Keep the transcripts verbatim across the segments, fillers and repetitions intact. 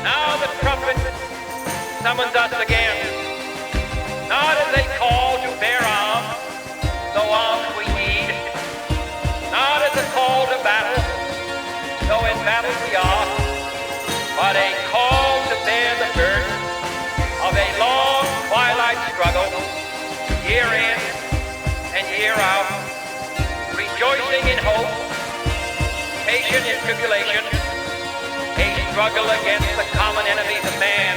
Now the trumpet summons us again, not as a call to bear arms, though arms we need, not as a call to battle, though in battle we are, but a call to bear the burden of a long twilight struggle, year in and year out, rejoicing in hope, patient in tribulation, a struggle against the common enemies of man,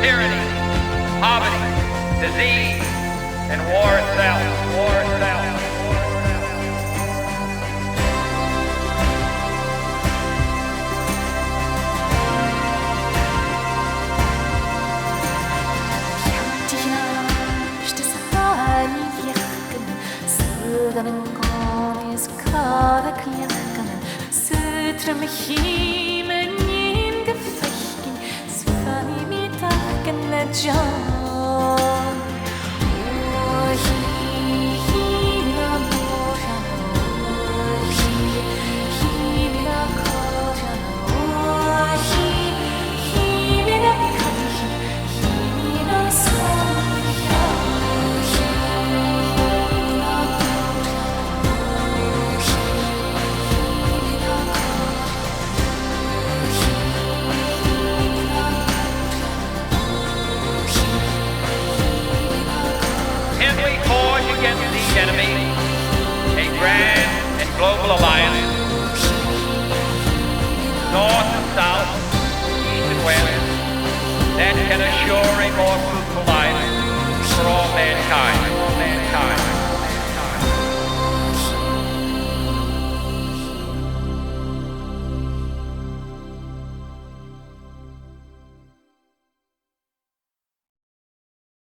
tyranny, poverty, disease, and war itself, war itself. Sùgh an còmhnaidh is càradh cleachdanan, sùgh tro mo chinn, mo nighean gu faicinn, 's fanfaidh mi d' fhaicinn le John. Can we forge against these enemies a grand and global alliance, north and south, east and west, that can assure a more fruitful life for all mankind?